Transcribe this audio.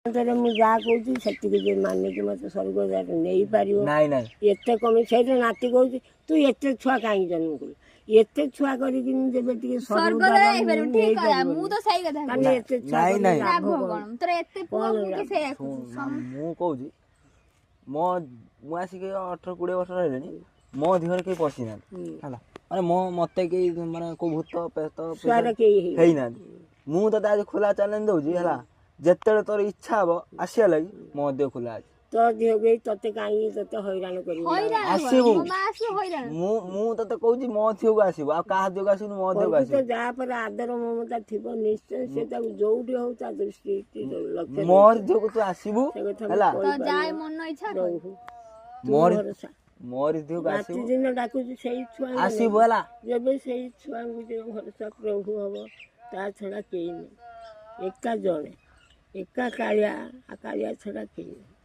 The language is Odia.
ମୁଁ ଯାହା କହୁଛି ସେତିକି ଯେ ମାନିକି ମୋତେ ସ୍ୱର୍ଗଦ୍ୱାର ନେଇପାରିବ। ନାଇଁ ନାଇଁ, ଏତେ କମି ସେଇଟା ନାତି କହୁଛି, ତୁ ଏତେ ଛୁଆ କାହିଁକି ଜନ୍ମ କଲୁ? ଏତେ ଛୁଆ କରିକି ଯେବେ ଟିକେ ସ୍ୱର୍ଗ ହେଇପାରିବୁ, ଠିକ କଥା। ମୁଁ ତ ସେଇ କଥା। ମାନେ ଏତେ ଛୁଆ ନାଇଁ ନାଇଁ, ଲାଭ କଣ ତୋର ଏତେ ପୁଅ? ମୁଁ କି ସେଇଆ। ମୁଁ କହୁଛି, ମୋ ମୁଁ ଆସିକି 18 20 ବର୍ଷ ରହିଲେଣି, ମୋ ଦେହରେ କେହି ପଶିନାହାନ୍ତି ହେଲା। ମାନେ ମୋ ମତେ କେହି ମାନେ କୋଉ ଭୂତ ପେତ ହେଇନାହାନ୍ତି। ମୁଁ ତତେ ଆଜି ଖୋଲା ଚ୍ୟାଲେଞ୍ଜ ଦଉଛି ହେଲା, ଯେତେବେଳେ ତୋର ଇଚ୍ଛା ହବ ଆସିବା ଲାଗି, ମୋ ଦେହ ଖୋଲା ଅଛି। ତୋ ଦେହକୁ ତତେ କାହିଁକି ତତେ ହଇରାଣ କରିବୁ? ଆସିବୁ, ମୁଁ ତତେ କହୁଛି, ମୋ ଦେହକୁ ଆସିବୁ, ଆଉ କାହା ଦେହକୁ ଆସିବୁନି, ମୋ ଦେହକୁ ଆସିବୁ। ଯାହା ପରେ ଆଦର ମମତା ଥିବ ନିଶ୍ଚୟ ସେ ତାକୁ ଯୋଉଠି ହଉ ତା ଦୃଷ୍ଟି ମୋର ଦେହକୁ ତୁ ଆସିବୁ ହେଲା। ମନ ଇଚ୍ଛା ମୋର ମୋରି ଦେହକୁ ଆସିବୁ। ଦିନ ଡାକୁଛି ସେଇ ଛୁଆ ଆସିବୁ ହେଲା। ଯେବେ ସେଇ ଛୁଆଙ୍କୁ ଯେ ଭରସା ପ୍ରଭୁ ହବ, ତା ଛଡ଼ା କେହି ନାହିଁ। ଏକା ଜଣେ ଏକା କାଳିଆ, କାଳିଆ ଛଡ଼ା କେହି ନାହିଁ।